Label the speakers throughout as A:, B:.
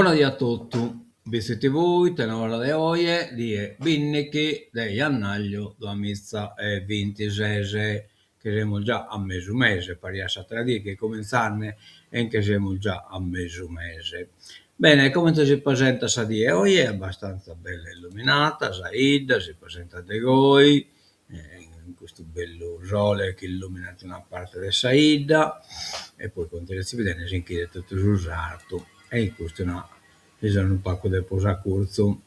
A: Bona die a totu, Bitzi TV, ite novas de oje, die binnichi de jannàgliu duamiza e bintises, che semus già a mesu mese, pariat s'àtera die chi est comintzande e nche semus già a mesu mese. Bene, comente si presentat sa die oje, abbastantza bella illuminata sa 'idda, si presentat de goi, cun custu bellu sole chi illuminat una parte de sa 'idda e poi comente ses bidende si nch'idet totu su sartu e in custu una bisone unu pagu de prus a curtzu.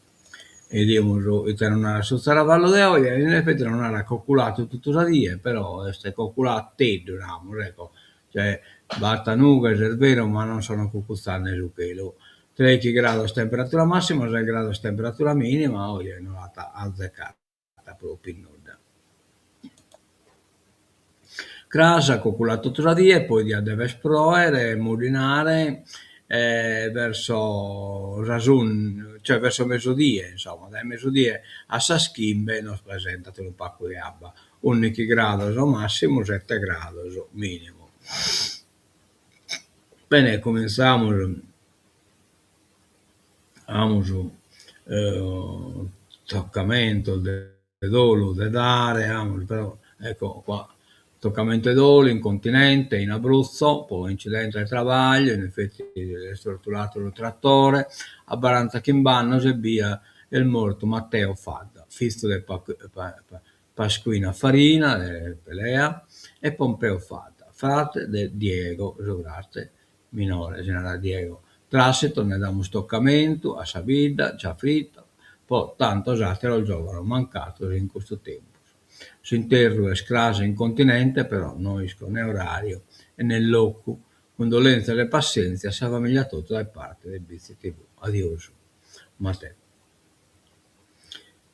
A: 'Idimus ite nos narat su zaravallu de oje, in effetti nos narat coculatu totu sa die, però est coculateddu namus ecco, cioè b'at nughes est beru ma non sono cucutzande su chelu. Treichi grados temperatura massima, ses grados temperatura minima, oje no l'at azecada propriu nudda. Cras coculat totu sa die, poi diat dever proer e mudinare verso sas cioè verso mesudie, insomma, dae mesudie a sas chimbe nos presentat unu pagu de abba, undichi grados massimu, sette grados minimu. Bene, comintzamus Amus tocamentos de dolu de dare, amus però, ecco qua, tocamentu 'e dolu in continente, in Abruzzo, po incidente de trabagliu, in effetti est ortulatu unu trattore, a barantachimb'annos ebbia est mortu Matteo Fadda, fizu de Pasquina Farina de Pelea e Pompeo Fadda, frate de Diego, su frate minore, si narat Diego. Trassitos nde damus tocamentu a sa bidda, già frita, po tantos àteros giòvanos mancados in custu tempus. S'interru est cras in continente, però no isco ne oràriu e ne locu. Cundolèntzias e passèntzia a sa famìllia totu dae parte de Bitzi TV. Adiosu. Matteo.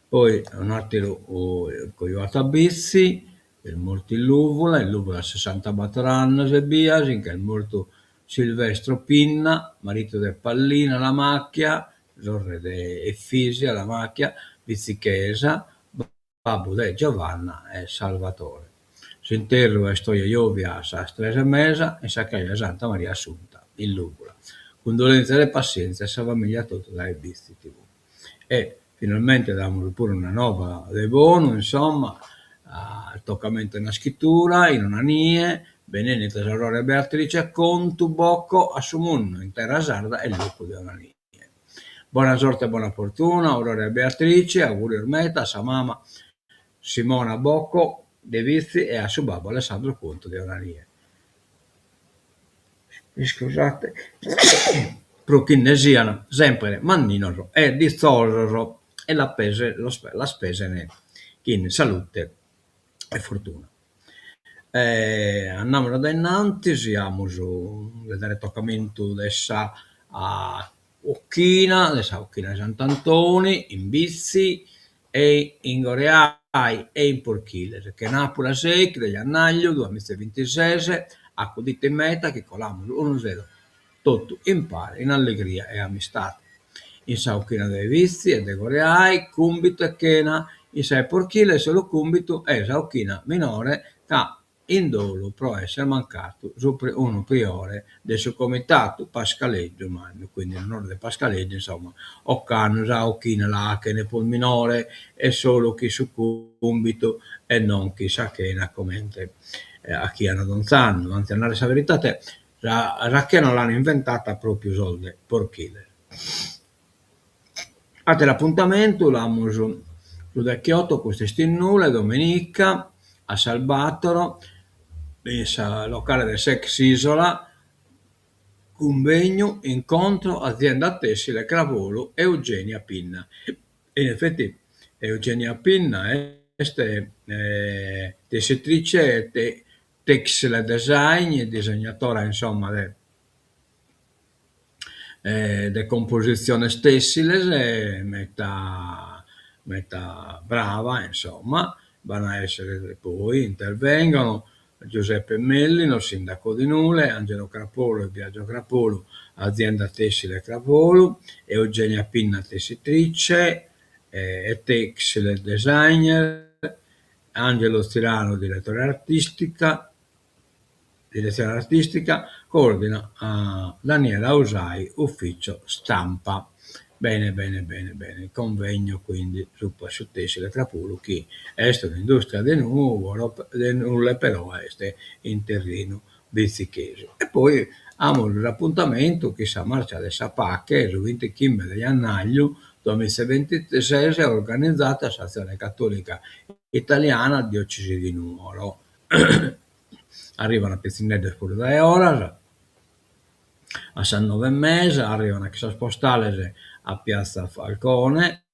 A: Poi un'àteru cojuatu a Bitzi, est mortu in Lùvula, in Lùvula a sessantabator annos ebbia, si nch'est mortu Silvestro Pinna, maritu de Pallina Lamacchia, sorre de Efisia Lamacchia, bitzichesa, babbu de Giovanna e Salvatore. S'interru est oje jòvia a sas tres e mesa in sa cheja Santa Maria Assunta, in Lùvula. Cundolèntzias e passèntzia a sa famìllia totu dae Bitzi TV. E finalmente damus puru una nova de bonu, insomma, tocamentu 'e naschitura in Onanie, benennitas Aurora e Beatrice Contu Bocco a su mundu in terra sarda e locu de Onanie. Bona sorte e bona fortuna Aurora e Beatrice, augurios meta a sa mama Simona Bocco de Vitzi e a su babbu Alessandro Contu de Onanie. Iscusate, pro chi nde sian semper manninos e ditzosos e la pese los las pesen chin salute e fortuna. Andamus a dae innantis, amus de dare tocamentu de sa 'Ochina, de sa 'Ochina 'e Sant'Antoni in Bitzi e in Goreai e in Porchiles. Chenàpura sèichi de jannàgliu duamiza e bintises, acudite in meta chi colamus unu sero totu impare in allegria e amistade. In sa 'Ochina de Vitzi e de Goreai cumbitu e chena, in sa 'e Porchiles solu cumbitu e sa 'Ochina minore ca in dolu pro esser mancatu su unu priore de su comitatu, Pascaleddu Mannu, quindi in onore de Pascaleddu, insomma, ocannu sa 'ochina la 'achen prus minore e solu chin su cumbitu e non chin sa chena comente 'achian donz'annu, anzi a narrer sa veridade sa sa chena l'an inventata propriu sos de Porchiles. Àteru apuntamentu l'amus su dechiotto, custu est in Nule, domenica a sas bator, in sa locale de s'ex Isola, cunvegnu incontro azienda tessile Cravolu Eugenia Pinna. E in effetti Eugenia Pinna est tessitrice e textile design, disegnatora insomma de de compositziones tèssiles meta meta brava insomma, b'an a èssere poi intervengono Giuseppe Mellino, sindaco di Nule, Angelo Crapolu e Biagio Crapolu, azienda tessile Cravolu, Eugenia Pinna tessitrice e textile designer, Angelo Zirano diretore artìstica. Direzione artistica, coordina Daniela Usai, ufficio stampa. Bene bene bene bene, convegno quindi subra su tessile puru chi est un'industria de Nùgoro de Nule però est in terrinu bitzichesu. E poi amus s'apuntamentu chin sa marcia de sa pache su bintichimbe de jannàgliu duamiza e bintises organizat s'Azione Cattolica Italiana Diocesi di Nuoro. Arrivan pitzinneddos puru dae 'oras, a sas noe e mesa arrivan chin sos postales a piazza Falcone,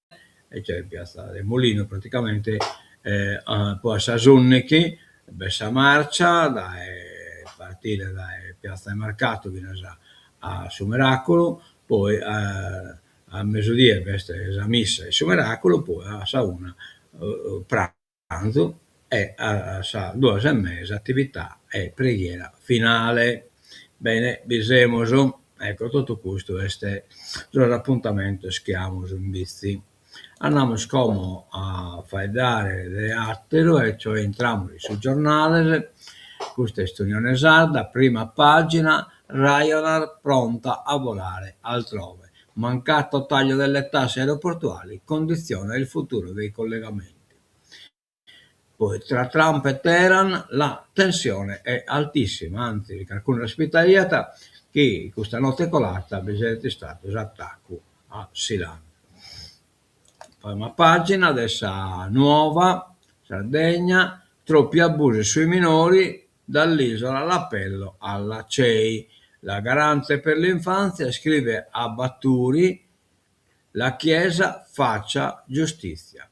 A: e cioè piazza del Mulino praticamente, poi a sas ùndighi b'est sa marcia dae partire dae piazza del Mercato finas a su Miraculu, poi a mesudie b'est sa missa in su Miraculu, poi a sa una pranzu e a sas duas e mesa attività e preghiera finale. Bene, bi semus, ecco totu custu est sos apuntamentos chi amus in Bitzi. Andamus como a faeddare de àteru e cioè intramus in sos giornales, custa est Unione Sarda, prima pagina, Ryanair pronta a volare altrove. Mancato taglio delle tasse aeroportuali condiziona il futuro dei collegamenti. Poi tra Trump e Teheran la tensione è altissima, anzi carcunu aspetaiat chi custa note colata bi siat istadu s'atacu a s'Iran. Prima pagina de sa Nuova Sardegna, troppi abusi sui minori, dall'isola l'appello alla CEI. La garante per l'infanzia scrive a Baturi, la Chiesa faccia giustizia.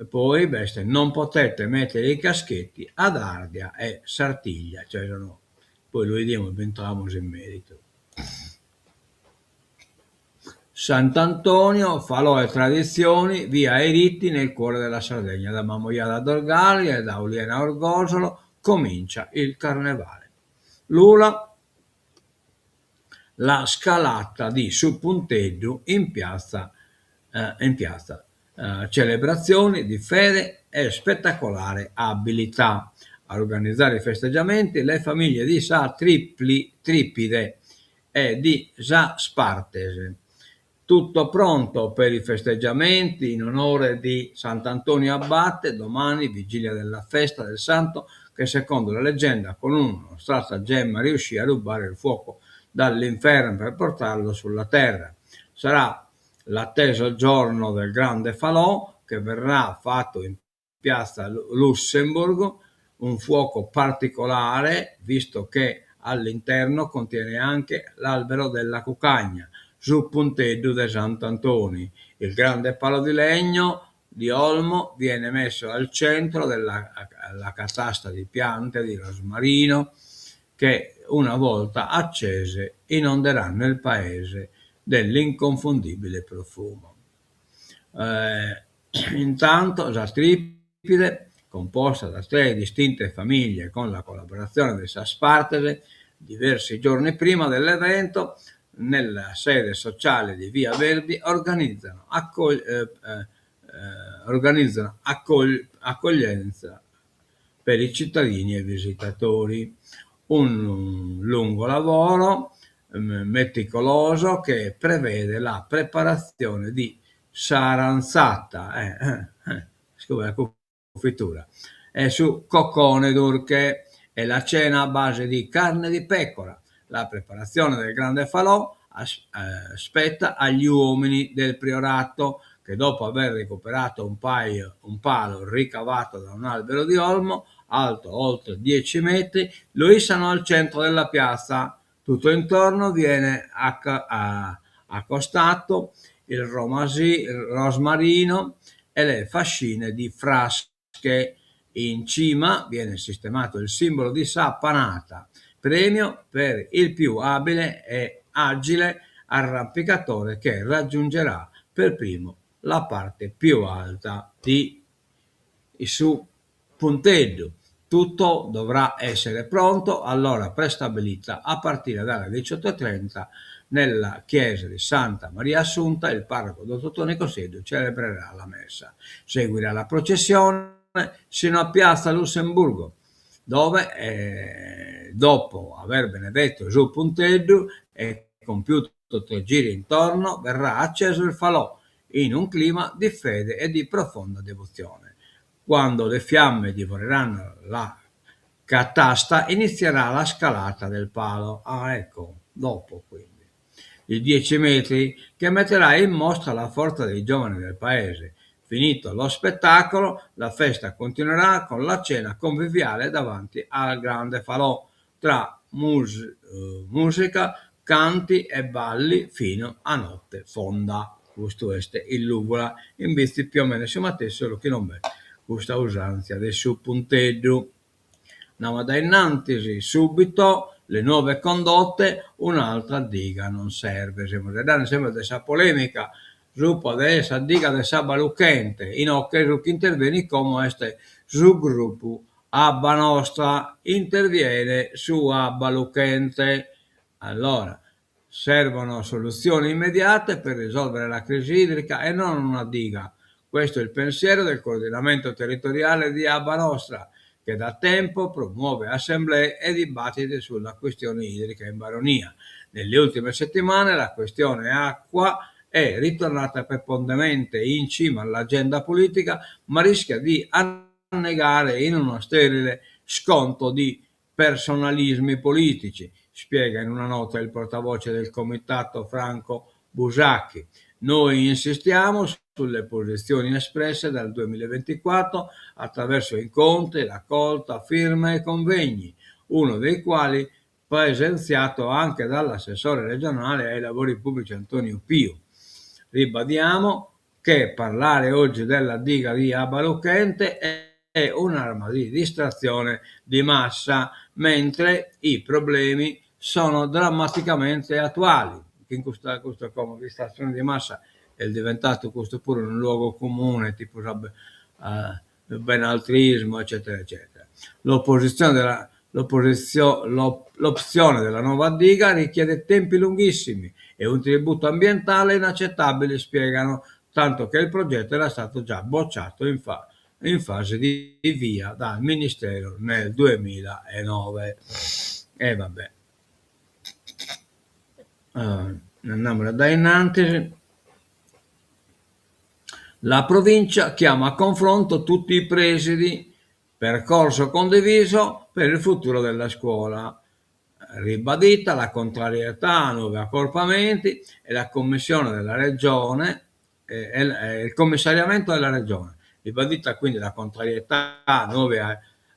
A: E poi b'est non potete mettere i caschetti ad Ardia e Sartiglia, cioè sono, poi lu 'idimus b'intramus in meritu. Sant'Antonio, falò e tradizioni, via ai riti nel cuore della Sardegna. Da Mamoiada a Dorgali e da Oliena a Orgosolo comincia il carnevale. Lula, la scalata di Su Punteddu in piazza, eh, in piazza. Eh, celebrazioni di fede e spettacolare abilità. A organizzare i festeggiamenti le famiglie di Sa Tripli, Tripide e di Sa Spartes. Tutto pronto per i festeggiamenti in onore di Sant'Antonio Abate, domani, vigilia della festa del santo, che secondo la leggenda con uno stratagemma riuscì a rubare il fuoco dall'inferno per portarlo sulla terra. Sarà l'atteso giorno del grande falò che verrà fatto in piazza Lussemburgo, un fuoco particolare visto che all'interno contiene anche l'albero della cuccagna, su Punteddu de Sant'Antoni. Il grande palo di legno di olmo viene messo al centro della catasta di piante di rosmarino che una volta accese inonderanno il paese dell'inconfondibile profumo. Eh, intanto sa Tripide, composta da tre distinte famiglie con la collaborazione di Sa Spartese, diversi giorni prima dell'evento, nella sede sociale di Via Verdi organizzano, accog- eh, eh, eh organizzano accog- accoglienza per i cittadini e visitatori. Un lungo lavoro meticoloso che prevede la preparazione di s'aranzata, eh, eh, eh, scusa, la confitura, e su cocone durche e la cena a base di carne di pecora. La preparazione del grande falò spetta agli uomini del priorato che dopo aver recuperato un, paio, un palo ricavato da un albero di olmo alto oltre 10 metri, lo issano al centro della piazza. Tutto intorno viene accostato il, romasi, il rosmarino e le fascine di frasche. In cima viene sistemato il simbolo di Sa Panata, premio per il più abile e agile arrampicatore che raggiungerà per primo la parte più alta di su Punteddu. Tutto dovrà essere pronto all'ora prestabilita a partire dalle 18.30 nella chiesa di Santa Maria Assunta il parroco dottor Toni Cosseddu celebrerà la messa. Seguirà la processione sino a piazza Lussemburgo. Dove eh, dopo aver benedetto su punteddu e compiuto tre giri intorno, verrà acceso il falò in un clima di fede e di profonda devozione. Quando le fiamme divoreranno la catasta, inizierà la scalata del palo. Ah, ecco, dopo quindi. Di 10 metri che metterà in mostra la forza dei giovani del paese. Finito lo spettacolo, la festa continuerà con la cena conviviale davanti al grande falò, tra mus eh, musica, canti e balli fino a notte fonda. Custu est in Lùvula, in Bitzi più o meno su matessi, solu chi non b'est custa usàntzia de su punteddu. Andamus dae innantis, subito le nuove condotte, un'altra diga non serve. Semus faeddende sempre de sa polèmica subra de sa diga de s'abba luchente, inoghe su chi intervenit como est su grupu Abba Nostra, interviene su Abba Luchente. Allora, servono soluzioni immediate per risolvere la crisi idrica e non una diga. Questo è il pensiero del coordinamento territoriale di Abba Nostra, che da tempo promuove assemblee e dibattiti sulla questione idrica in Baronia. Nelle ultime settimane la questione acqua è ritornata preponderante in cima all'agenda politica, ma rischia di annegare in uno sterile scontro di personalismi politici, spiega in una nota il portavoce del comitato Franco Busacchi. Noi insistiamo sulle posizioni espresse dal 2024 attraverso incontri, raccolta, firme e convegni, uno dei quali presenziato anche dall'assessore regionale ai lavori pubblici Antonio Piu. Ribadiamo che parlare oggi della diga di Abba Luchente è un'arma di distrazione di massa, mentre i problemi sono drammaticamente attuali. In custa custa como distrazione di massa est diventadu custu puru unu luogo comune, tipu sa benaltrismo eccetera eccetera. L'opposizione della l'opzione della nuova diga richiede tempi lunghissimi e un tributo ambientale inaccettabile, spiegano, tanto che il progetto era stato già bocciato in, fa in fase di VIA dal Ministero nel 2009. E vabbè. Uh, andiamo da innanti. La provincia chiama a confronto tutti i presidi, percorso condiviso per il futuro della scuola. Ribadita la contrarietà a nuovi accorpamenti e la commissione della regione, eh, e il commissariamento della regione. Ribadita quindi la contrarietà a nuovi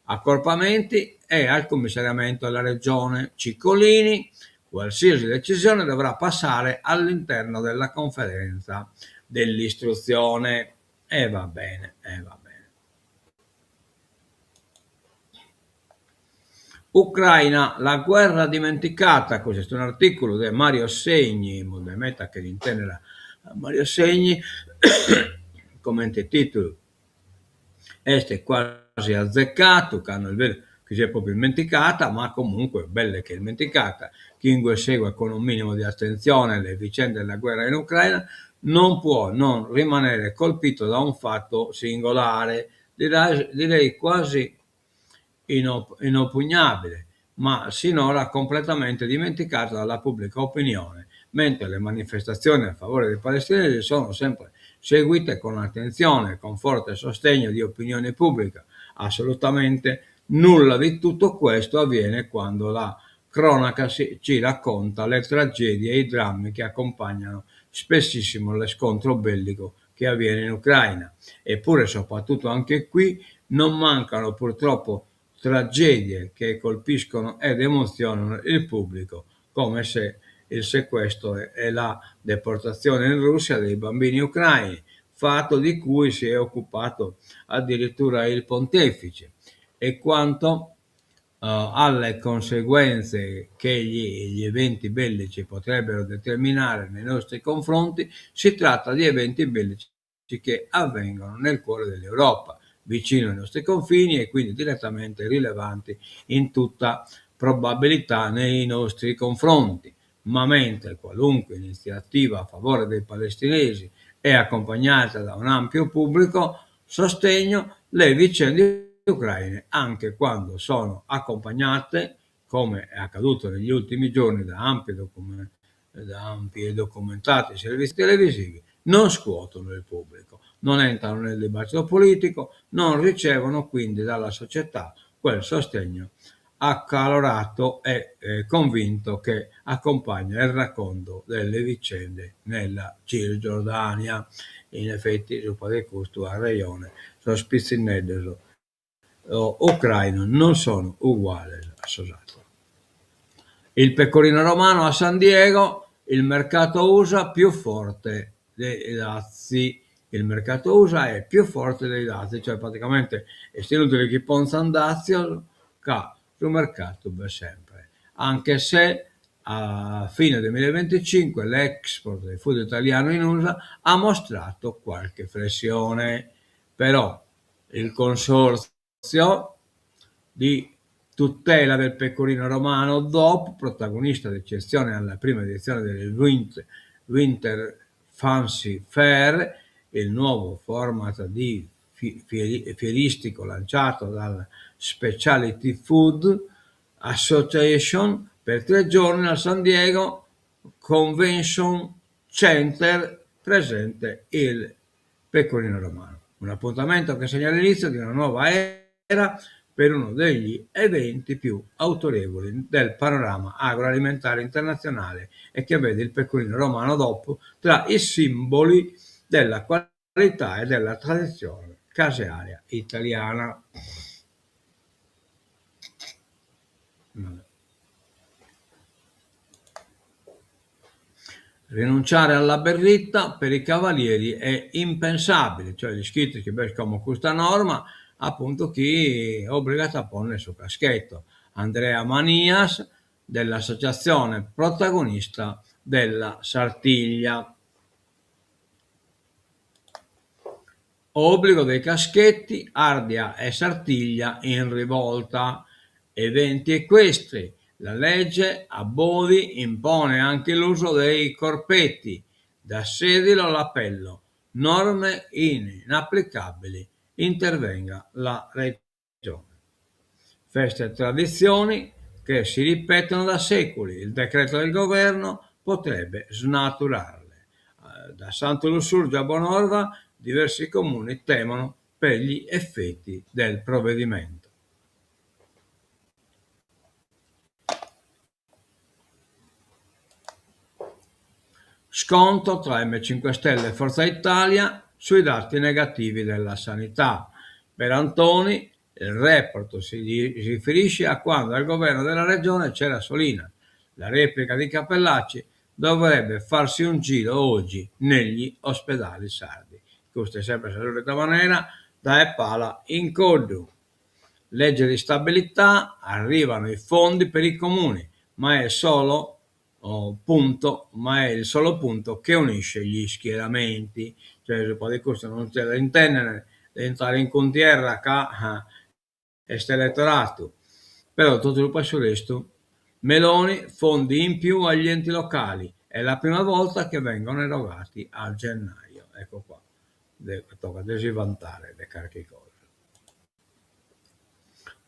A: accorpamenti e al commissariamento della regione. Ciccolini, qualsiasi decisione dovrà passare all'interno della conferenza dell'istruzione. E va bene, e va bene. Ucraina, la guerra dimenticata, custu est un'artìculu de Mario Segni, de meta chi l'intender a Mario Segni, comente tìtulu est quasi azeccadu, ca no est beru chi siat propriu ismenticada, ma comunque belle che ismenticada, chiunque segua con un minimo di attenzione le vicende della guerra in Ucraina non può non rimanere colpito da un fatto singolare, direi quasi inoppugnabile, ma sinora completamente dimenticato dalla pubblica opinione, mentre le manifestazioni a favore dei palestinesi sono sempre seguite con attenzione, con forte sostegno di opinione pubblica. Assolutamente nulla di tutto questo avviene quando la cronaca ci racconta le tragedie e i drammi che accompagnano spessissimo lo scontro bellico che avviene in Ucraina. Eppure, soprattutto anche qui, non mancano purtroppo tragedie che colpiscono ed emozionano il pubblico, come se il sequestro e la deportazione in Russia dei bambini ucraini, fatto di cui si è occupato addirittura il pontefice. E quanto uh, alle conseguenze che gli, gli eventi bellici potrebbero determinare nei nostri confronti, si tratta di eventi bellici che avvengono nel cuore dell'Europa, vicino ai nostri confini e quindi direttamente rilevanti in tutta probabilità nei nostri confronti. Ma mentre qualunque iniziativa a favore dei palestinesi è accompagnata da un ampio pubblico sostegno, le vicende Ucraine, anche quando sono accompagnate, come è accaduto negli ultimi giorni, da ampi e documentati servizi televisivi, non scuotono il pubblico, non entrano nel dibattito politico, non ricevono quindi dalla società quel sostegno accalorato e convinto che accompagna il racconto delle vicende nella Cisgiordania. In effetti, subra de custu at rejone, sos pitzinneddos ucrainos non sono uguales a sos àteros. Il pecorino romano a San Diego, il mercato Usa più forte dei dazi. Il mercato Usa è più forte dei dazi, cioè praticamente est inutile chi ponzan dazios ca su mercatu b'est sempre, anche se a fine duemilavinticinque l'export del food italiano in Usa ha mostrato qualche flessione, però il consorzio di tutela del pecorino romano DOP, protagonista d'eccezione alla prima edizione del Winter Fancy Fair, il nuovo format di fieristico lanciato dalla Specialty Food Association per 3 giorni al San Diego Convention Center, presente il pecorino romano. Un appuntamento che segna l'inizio di una nuova era per uno degli eventi più autorevoli del panorama agroalimentare internazionale e che vede il pecorino romano DOP tra i simboli della qualità e della tradizione casearia italiana. Rinunciare alla berritta per i cavalieri è impensabile, cioè l'ischides chi b'est como custa norma, appuntu chi obligat a ponnere su caschetto. Andrea Manias dell'associatzione protagonista della Sartiglia. Obbligo dei caschetti, Ardia e Sartiglia in rivolta. Eventi equestri, la legge Abodi impone anche l'uso dei corpetti, da Sedilo l'appello, norme inapplicabili, intervenga la regione. Feste e tradizioni che si ripetono da secoli, il decreto del governo potrebbe snaturarle. Da Santu Lussurgiu a Bonorva diversi comuni temono per gli effetti del provvedimento. Scontro tra M5 Stelle e Forza Italia sui dati negativi della sanità. Per Antoni il report si riferisce a quando al governo della regione c'era Solinas. La replica di Cappellacci dovrebbe farsi un giro oggi negli ospedali sardi. Custa est sempre sa solita manera, dae pala in coddu. Legge di stabilità, arrivano i fondi per i comuni, ma è solo punto, ma è il solo punto che unisce gli schieramenti. Cioè, subra de custu non si intendent de intrare in cuntierra ca est eletoratu. Però totu pro su restu, Meloni, fondi in più agli enti locali, è la prima volta che vengono erogati a gennaio. Ecco qua, tocat de si vantare de carchi cosa.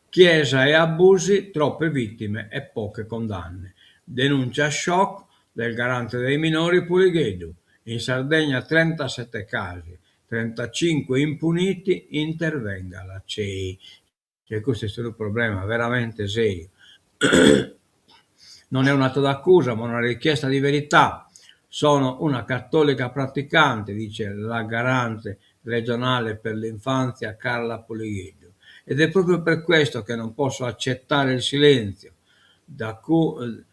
A: Chiesa e abusi, troppe vittime e poche condanne. Denuncia shock del garante dei minori Puligheddu. In Sardegna 37 casi, 35 impuniti, intervenga la CEI. Cioè custu est unu problema veramente seriu. Non è un atto d'accusa, ma una richiesta di verità. Sono una cattolica praticante, dice la garante regionale per l'infanzia Carla Puligheddu. Ed è proprio per questo che non posso accettare il silenzio, da cui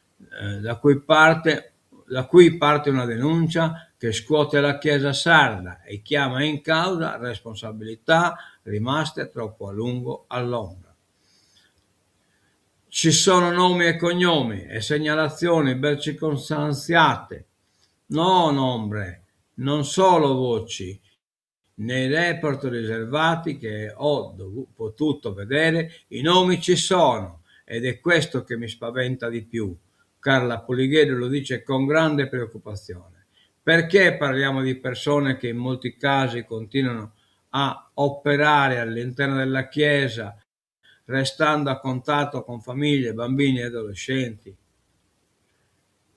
A: parte, da cui parte una denuncia che scuote la Chiesa sarda e chiama in causa responsabilità rimaste troppo a lungo all'ombra. Ci sono nomi e cognomi e segnalazioni ben circostanziate, non ombre, non solo voci. Nei report riservati che ho potuto vedere, i nomi ci sono ed è questo che mi spaventa di più. Carla Puligheddu lo dice con grande preoccupazione. Perché parliamo di persone che in molti casi continuano a operare all'interno della Chiesa restando a contatto con famiglie, bambini e adolescenti.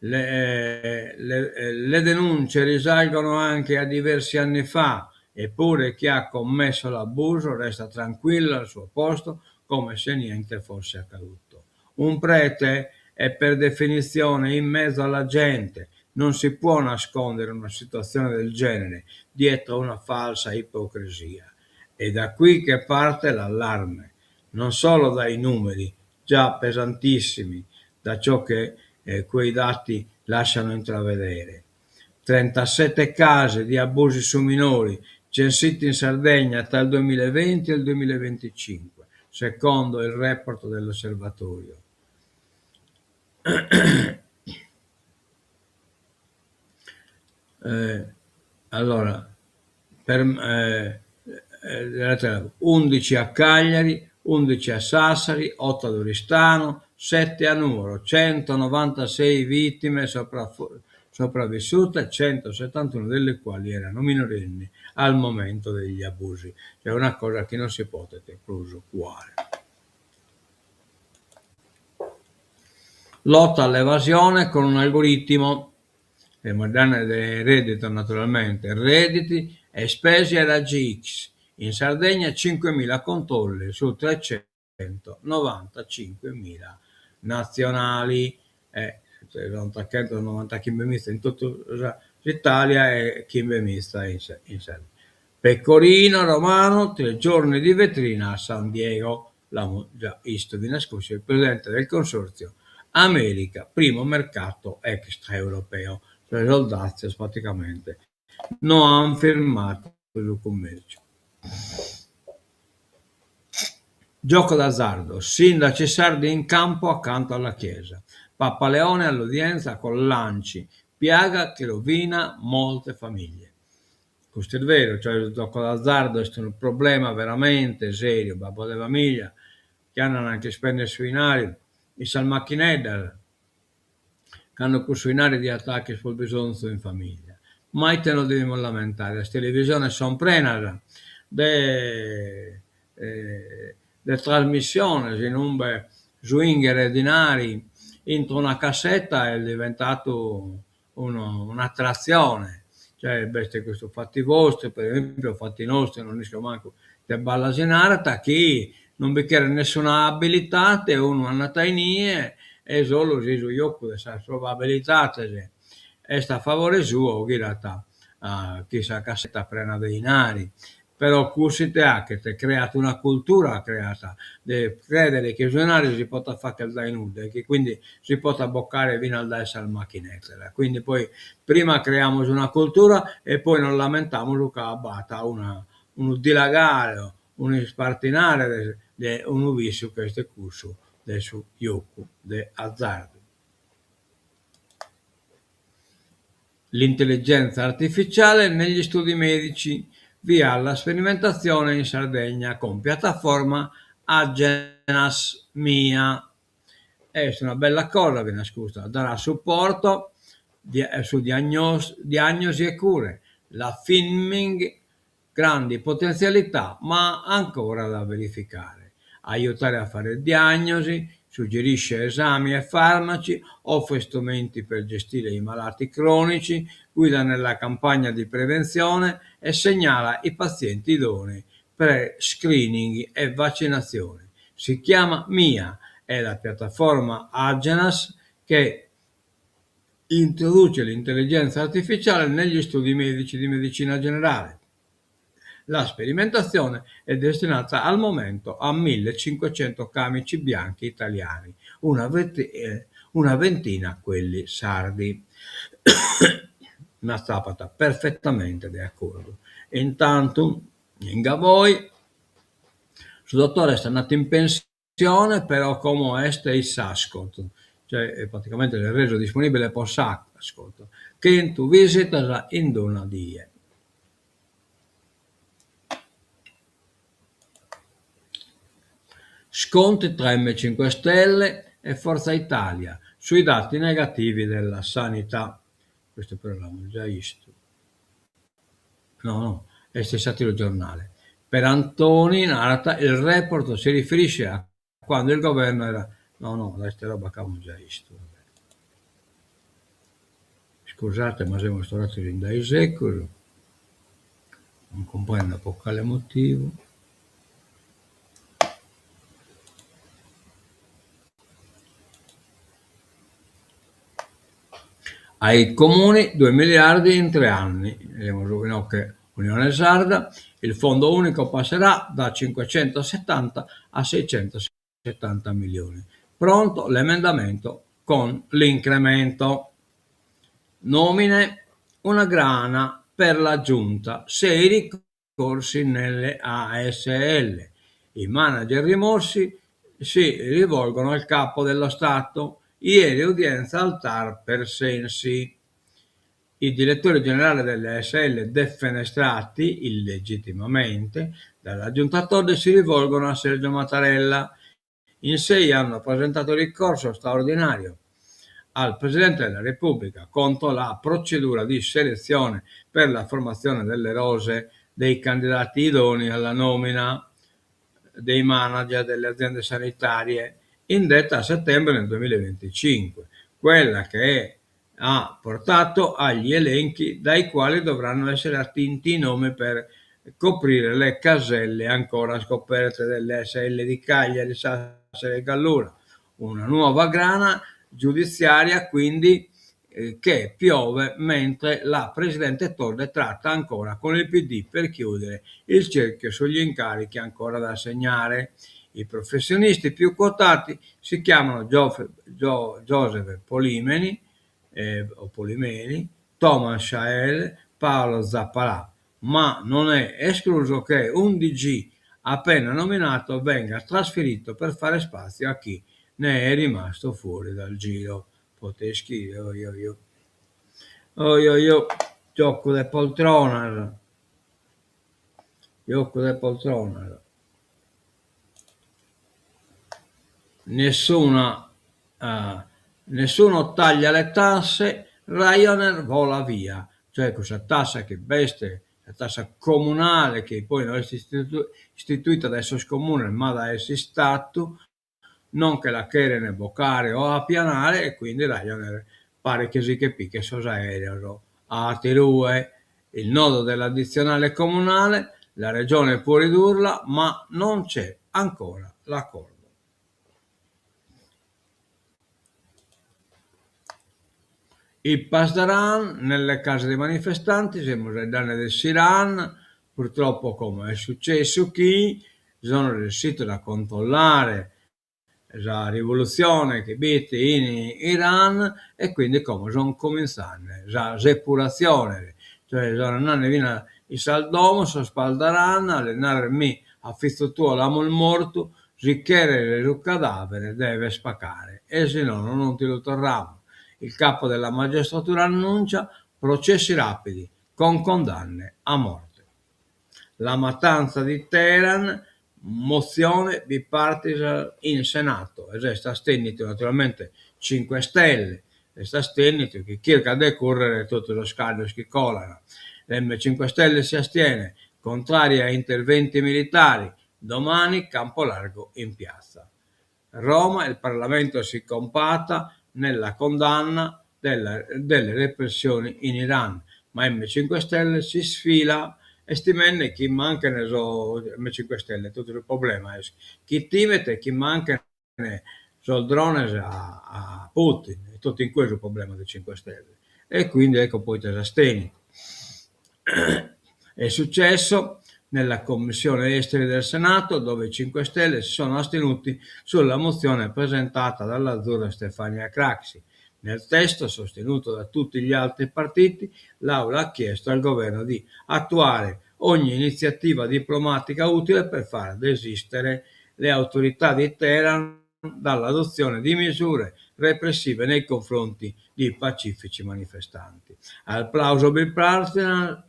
A: Le denunce risalgono anche a diversi anni fa, eppure chi ha commesso l'abuso resta tranquillo al suo posto come se niente fosse accaduto. Un prete è per definizione in mezzo alla gente, non si può nascondere una situazione del genere dietro una falsa ipocrisia. È da qui che parte l'allarme, non solo dai numeri, già pesantissimi, da ciò che quei dati lasciano intravedere. 37 casi di abusi su minori censiti in Sardegna tra il 2020 e il 2025, secondo il report dell'osservatorio. Allora, per 11 a Cagliari, 11 a Sassari, 8 ad Oristano, 7 a Nuoro, 196 vittime sopravvissute, 171 delle quali erano minorenni al momento degli abusi. È una cosa chi non si potet prus cuare. Lotta all'evasione con un algoritmo, semus faeddende de redditos naturalmente, redditi e spese a raggi X. In Sardegna 5.000 controlli su 395.000 nazionali. 395.000 in totu s'Italia e 5.000 in Sardegna. Pecorino romano, tre giorni di vetrina a San Diego, l'amus già 'istu finas cussu, il presidente del Consorzio America, primo mercato extraeuropeo. Sos dazios praticamente no an firmadu su cummerciu. Gioco d'azzardo, sindaci sardi in campo accanto alla Chiesa. Papa Leone all'udienza con l'Anci, piaga che rovina molte famiglie. Custu est beru, cioè su gioco d'azzardo est unu problema veramente seriu, babbos de familia chi andan a nch'ispender su 'inari in sas machineddas, cando cussu 'inari diat 'acher prus bisonzu in familia. Ma ite nos devimus lamentare, sas televisiones son prenas de de trasmissiones inumbe su 'inghere dinari intro una cassetta est diventadu unu un'attrazione, cioè b'est custu Fatti vostri, per esempio, Fatti nostri, non isco mancu ite balla si narat, chi non bi cheret nessuna abilitate, unu andat a inie e solu si su jocu de sas probabilidades est a favore suo ghirat chin sa cassetta prena de 'inari. Però cussu ite 'achet, creat una cultura, creat de credere chi su 'inari si potat facher dae nudda e chi quindi si potat bocare finas dae sas machineddas. Quindi poi prima creamus una cultura e poi nos lamentamus ca b'at una unu dilagare, un'ispartinare de de unu vissiu chi est cussu de su jocu de azzardu. L'intelligenza artificiale negli studi medici, via alla sperimentazione in Sardegna con piattaforma Agenas Mia. Est una bella cosa finas custa, darà supporto su diagnosi e cure. La Finming, grandi potenzialità ma ancora da verificare. Aiutare a fare diagnosi, suggerisce esami e farmaci, offre strumenti per gestire i malati cronici, guida nella campagna di prevenzione e segnala i pazienti idonei per screening e vaccinazioni. Si chiama Mia, è la piattaforma Agenas che introduce l'intelligenza artificiale negli studi medici di medicina generale. La sperimentazione è destinata al momento a 1500 camici bianchi italiani, una una ventina quelli sardi. M'atzapat perfettamente de acordu. Intantu, in Gavoi, su dottore est andadu in pensione, però como est in s'Ascot, cioè praticamente s'est resu disponibile po s'Ascot, chentu visitas in d'una die. Scontri tra M5 Stelle e Forza Italia sui dati negativi della sanità. Custu però l'amus già 'istu. No, no, est in s'atteru giornale. Perantoni narat il report si riferisce a quando il governo era no no est roba chi amus giai 'istu iscusate ma semus torrados in dae segus non cumprendo pro cale motivu. Ai comuni 2 miliardi in 3 anni, semus inoghe Unione Sarda, il fondo unico passerà da 570 a 670 milioni. Pronto l'emendamento con l'incremento. Nomine una grana per la giunta, sei ricorsi nelle ASL. I manager rimossi si rivolgono al capo dello Stato. Ieri udienza al TAR per Sensi. I direttori generali delle ASL defenestrati illegittimamente dalla giunta Todde si rivolgono a Sergio Mattarella. In 6 hanno presentato ricorso straordinario al Presidente della Repubblica contro la procedura di selezione per la formazione delle rose dei candidati idonei alla nomina dei manager delle aziende sanitarie indetta a settembre del 2025, quella che ha portato agli elenchi dai quali dovranno essere attinti i nomi per coprire le caselle ancora scoperte delle ASL di Cagliari, Sassari e Gallura. Una nuova grana giudiziaria quindi che piove mentre la Presidente Todde tratta ancora con il PD per chiudere il cerchio sugli incarichi ancora da assegnare. I professionisti più quotati si chiamano Joseph Polimeni, o Polimeni, Thomas Schael, Paolo Zappalà, ma non è escluso che un DG appena nominato venga trasferito per fare spazio a chi ne è rimasto fuori dal giro. Poteschi, oi oi oi. Oi oi oi, giocu de poltronas, giocu de poltronas. Nessuna, nessuno taglia le tasse, Ryanair vola via, cioè cussa tassa chi b'est, sa tassa comunale chi poi no est istituita dae sos comunes ma dae s'Istatu, non che la cheren bocare o apianare e quindi Ryanair paret chi si che pichet sos aereos a aterue. Il nodo dell'addizionale comunale, la regione può ridurla, ma non c'è ancora l'accordo. I Pasdaran nelle case dei manifestanti, semus faeddende de s'Iran, purtroppo como est successu chi sono ressidos a controllare sa rivolutzione chi b'it in Iran e quindi como son comintzende sas epuratziones, cioè son andende finas in sas domos sos Pasdaran a lis narrer mi a fizu tuo l'amus mortu, si cheres su cadavere deves pagare e si nono non ti lu torramus. Il capo della magistratura annuncia processi rapidi con condanne a morte. La mattanza di Teheran, mozione bipartisan in Senato, e s'est astennidu naturalmente 5 Stelle, est astennidu chi chircat de currere totu sos caddos chi colan. M5 Stelle si astiene, contraria a interventi militari, domani campo largo in piazza. Roma, il Parlamento si compatta nella condanna della, delle repressioni in Iran, ma M5 Stelle si sfila est timende chi manchen sos M5 Stelle, totu su problema est chi timet chi manchen sos drones a, a Putin, est totu in cue su problema de 5 Stelle e quindi ecco poite s'astenit. È successo nella Commissione Esteri del Senato, dove i 5 Stelle si sono astenuti sulla mozione presentata dall'azzurra Stefania Craxi. Nel testo, sostenuto da tutti gli altri partiti, l'Aula ha chiesto al governo di attuare ogni iniziativa diplomatica utile per far desistere le autorità di Teheran dall'adozione di misure repressive nei confronti di pacifici manifestanti. Al plauso bipartisan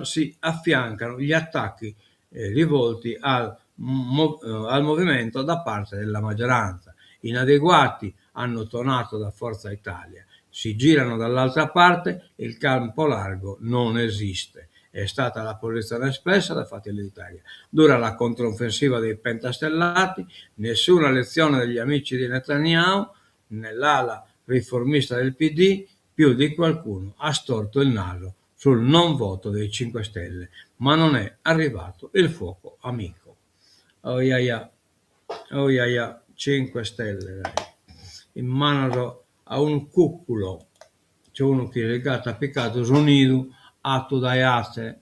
A: si affiancano gli attacchi rivolti al, mo- al movimento da parte della maggioranza. Inadeguati hanno tuonato da Forza Italia. Si girano dall'altra parte, il campo largo non esiste. È stata la posizione espressa da Fratelli d'Italia. Dura la controffensiva dei pentastellati, nessuna lezione degli amici di Netanyahu, nell'ala riformista del PD più di qualcuno ha storto il naso sul non voto dei 5 Stelle, ma non è arrivato il fuoco amico. Oiaia, oiaia, 5 Stelle, dai. In manos a unu cuculo, cioè unu chi si ch'at apicadu su nidu 'atu dae àtere.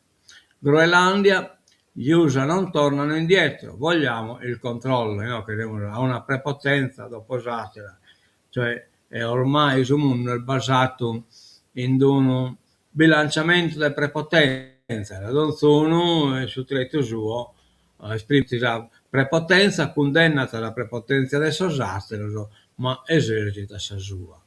A: Groenlandia, gli USA non tornano indietro, vogliamo il controllo. Inoghe semus a una prepotenza dopo s'àtera, cioè ormai su mundu est basadu in d'unu bilanciamentu de prepotenza, donzunu in su tretu suo esprimit sa prepotenza, cundennat sa prepotenza de sos àteros, ma esercitat sa sua.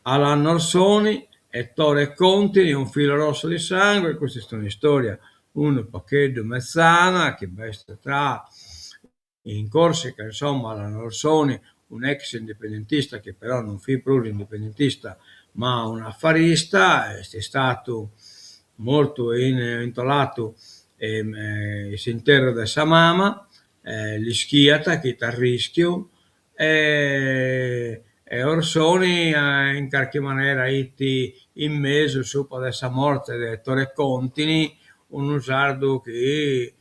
A: Alan Orsoni e Tore Contini, un filo rosso di sangue, custa est un'istoria unu pagheddu metzana chi b'est tra in Corsica, insomma, Alan Orsoni, un'ex indipendentista chi però non fit prus indipendentista ma un'afarista, est istadu mortu in intoladu in s'interru de sa mama, l'ischiat chi 'it a rischiu e e Orsoni in carchi manera 'it in mesu subra de sa morte de Tore Contini, unu sardu chi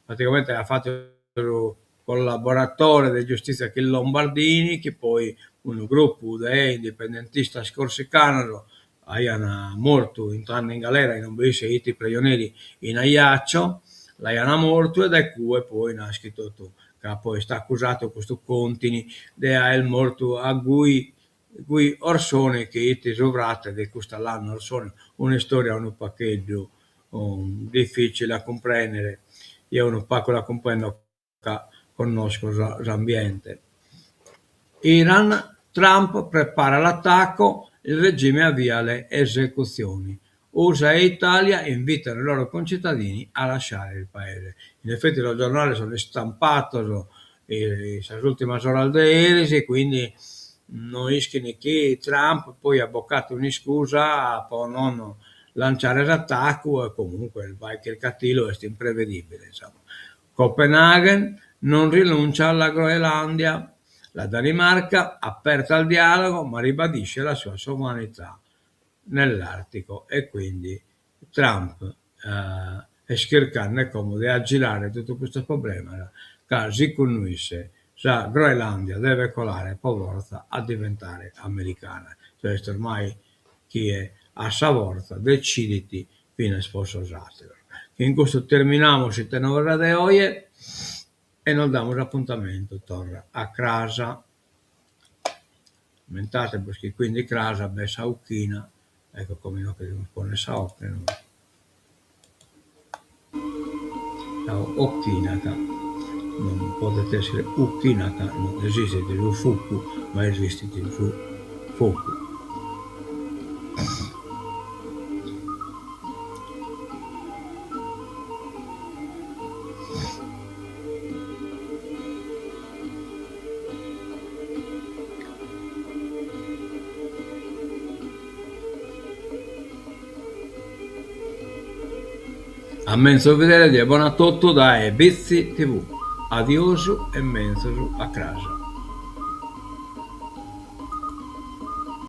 A: praticamente aiat fatu su collaboratore de giustizia chin Lombardini, chi poi unu grupu de indipendentistas corsicanos aian mortu intrande in galera inube isse 'it prejoneri in Ajaccio, l'aian mortu e dae cue poi naschit totu, ca poi est accusadu custu Contini de aer mortu a Guy Guy Orsoni chi 'it su frate de custu Alan Orsoni, un'istoria unu pagheddu difficile a cumprendere, jeo unu pagu la cumprendo ca connosco s'ambiente. Iran, Trump prepara l'attacco, il regime avvia le esecuzioni. USA e Italia invitano i loro concittadini a lasciare il paese. In effetti sos giornales sun istampados in sas ultimas oras de eris, quindi no ischin chi Trump poi at bocadu un'iscusa po non lanciare s'attacu e comunque bae chircatilu est imprevedibile insomma. Copenaghen non rinuncia alla Groenlandia, la Danimarca aperta al dialogo ma ribadisce la sua sovranità nell'Artico e quindi Trump est chircande como de aggirare totu custos problemas ca sicundu isse sa Groenlandia devet colare po fortza a diventare americana, cioè est ormai chie at sa fortza decidit finas po sos àteros. Chin custu terminamus s'Ite Novas de oje e nos damus apuntamentu torra a cras. Ammentatebos chi quindi cras b'est sa 'ochina, ecco como inoghe devimus ponner sa 'oche nois. Sa 'ochina ca non podet esser 'uchina ca no esistit su focu ma esistit su focu. A menzus bidere die bona a totu dae Bitzi TV. Adiosu e menzus a cras.